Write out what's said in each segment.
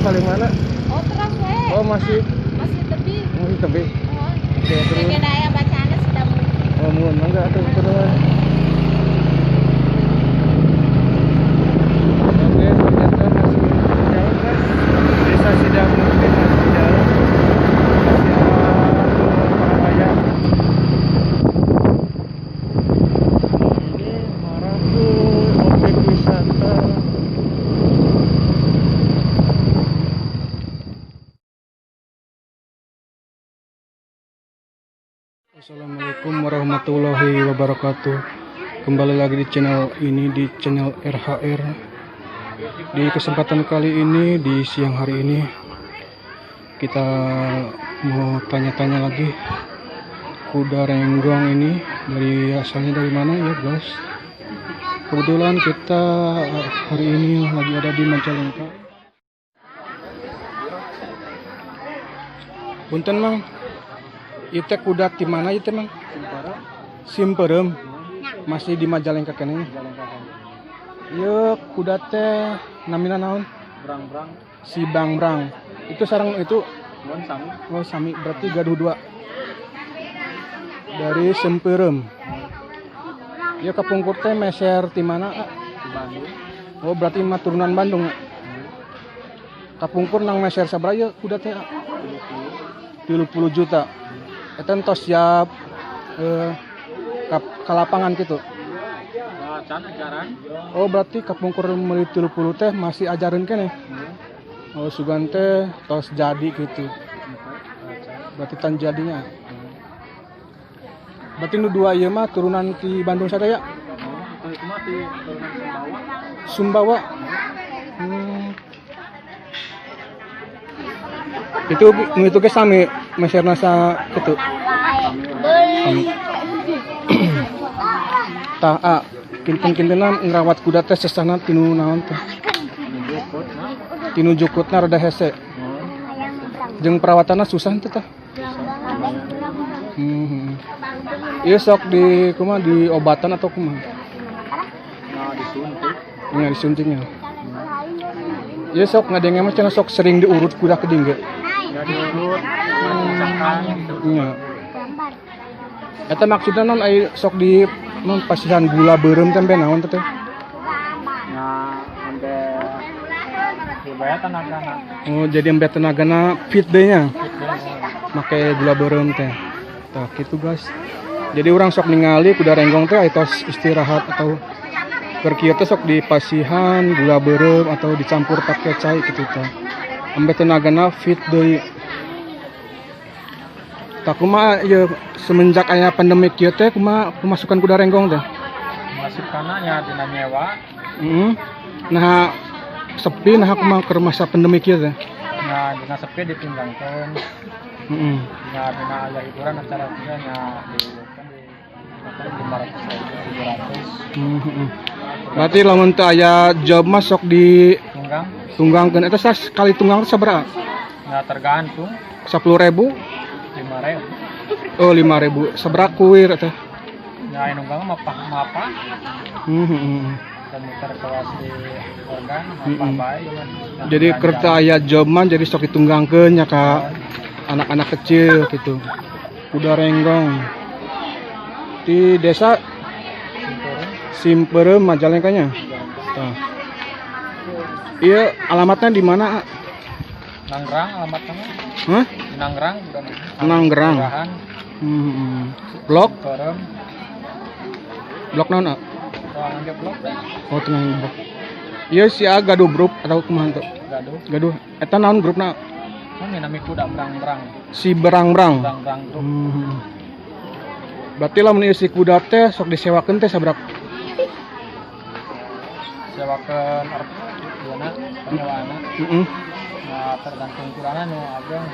Paling mana? Oh, terus we. Oh, masih Masih tepi. Masih tepi. Oh. Oke, terus. Kayaknya aya bacaannya sudah mulai. Oh, muhun mangga atuh terus. Oke, ternyata masih jauh, guys. Desa Sidamukti masih jauh. Masih ada. Ini arah ke objek wisata. Assalamualaikum warahmatullahi wabarakatuh. Kembali lagi di channel ini, di channel RHR. Di kesempatan kali ini, di siang hari ini, kita mau tanya-tanya lagi kuda renggong ini dari asalnya dari mana ya guys. Kebetulan kita hari ini lagi ada di Majalengka. Punten mang, ieu teh kuda di mana ieu teh mang? Simpeureum. Masih di Majalengka keneh. Ieu kuda teh namina naon? Brang-brang. Si Bangbrang. Itu sarang itu Mun sami. Oh, sami, berarti gaduh dua. Dari Simpeureum. Ieu kapungkur teh meser ti mana? Ah? Di Bandung. Oh, berarti mah turunan Bandung. Kapungkur nang meser sabaraha ieu kuda teh? Ah? 30 juta. Eta entos siap ka lapangan gitu. Nah, can ajaran. Oh, berarti kapungkur meuli 30 teh masih ajaran keneh. Oh, sugan teh tos jadi gitu. Berarti tan jadinya. Berarti nu dua ieu mah turunan ti Bandung sadaya. Oh, itu mah di turunan Sumbawa. Sumbawa. Itu nu itu ge sami meserna sa kitu. Sami. Tah, ah, kinten-kintenna ngerawat kuda teh sesahna tinu naon teh? Jukut, nah. Tinu jukutna rada hese. Jeung perawatanna susah henteu tah? Ieu sok di kumaha, diobatan atau kumaha? Nah, disuntik. Nya disuntiknya. Ieu sok ngadenge mah cenah sok sering diurut kuda ke dieu ge. Ya diurut, dicakan gitu. Nya. Eta maksudna non ai sok di non pasihan gula beureum teh embe naon teh? Nah, sampai dibayar tenagana. Oh, jadi embe tenagana fit deui nya. Make gula beureum teh. Tah kitu guys. Jadi urang sok ningali kuda renggong teh tos istirahat atau keur kieu teh sok dipasihan gula beureum atau dicampur pakai cai kitu teh. Embe tenagana fit deui. Tah kumaha ieu semenjak aya pandemi kieu teh kumaha pemasukan kuda renggong teh? Masukanna nya dina nyewa. Heeh. Nah, sepi nah kumaha keur masa pandemi kieu teh? Nah, dina sepi ditunggangkeun. Heeh. Nya dina aya hiburan acara kieu nya di kan di 500.000, 700. Heeh. Berarti lamun teu aya job mah sok di tunggang. Tunggangkeun eta sekali tunggang teh sabaraha? Nah, tergantung. 10.000? 5.000. Oh, 5.000. Sabaraha kuir eta? Ya, anu nunggang mah mapah mapah. Dan muter kelas di organ mapah bae ieu mah. Jadi keur teu aya job mah jadi sok ditunggangkeun nya ka anak-anak kecil gitu. Kuda renggong di desa Simpeureum Majalengkanya. Tah. Iya, alamatnya di mana? Nanggerang alamatnya. Hah? Nanggerang, Nanggerang. Blok? Simpeureum. Blok naon, A? Tengah blok. Oh, tengah blok. Iya si A gaduh grup atau kumaha tuh? Gaduh. Gaduh. Eta naon grupna? Oh, nami kuda berang-berang. Si berang-berang. Berang-berang grup. Berarti lamun ieu si kuda teh sok disewakeun teh sabaraha? Sewakeun dua penyewaanna. Heeh. Nah, tergantung kurangnya nu ageng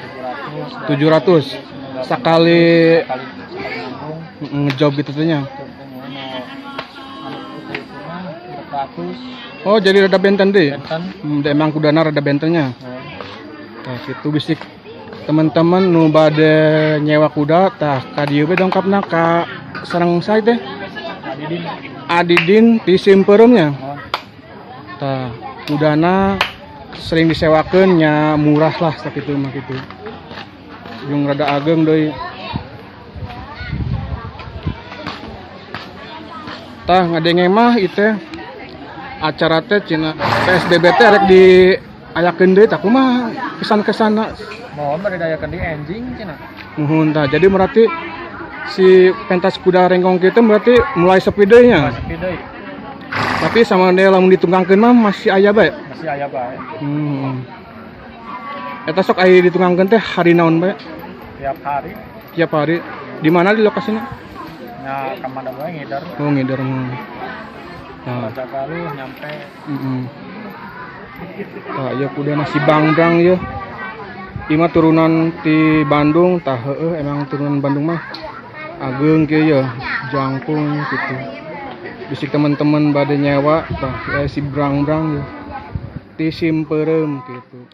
700. 700. Sekali sekali nanggung. Ngejob gitu teh nya. Job teh nu anu putih itu mah 400. Oh, jadi rada benten deui. Benten. Emang kudana rada bentennya. Tah kitu bisik teman-teman nu bade nyewa kuda tah ka dieu we dongkapna ka sareng saha teh? Adidin. Adidin di Simpeureum nya. Oh. Tah kudana Sering disewakeun nya, murah lah sakitu mah kitu. Jeung rada ageng deui. Tah ngadenge mah ieu teh acara teh cenah PSBB teh rek diayakeun deui, tah kumaha kesan-kesanna? Mohon bade diayakeun di enjing cenah. Muhun tah. Jadi berarti si pentas kuda rengkong kitu berarti mulai sepi deui nya. Sepi deui. Tapi sama dia lamun ditunggangkeun mah masih aya bae. Masih aya bae. Eta sok aya ditunggangkeun teh hari naon bae? Tiap hari. Tiap hari. Di mana di lokasinya? Nya ka mana bae ngider. Oh, ngider mah. Nah. Raja Galuh nyampe. Tah ieu kuda nasi bangbrang ieu. Ieu mah turunan ti Bandung, tah heueuh emang turunan Bandung mah ageng kieu ye, jangkung gitu. Bisik teman-teman bade nyewa tah si brang-brang ye. Ti Simpereum gitu.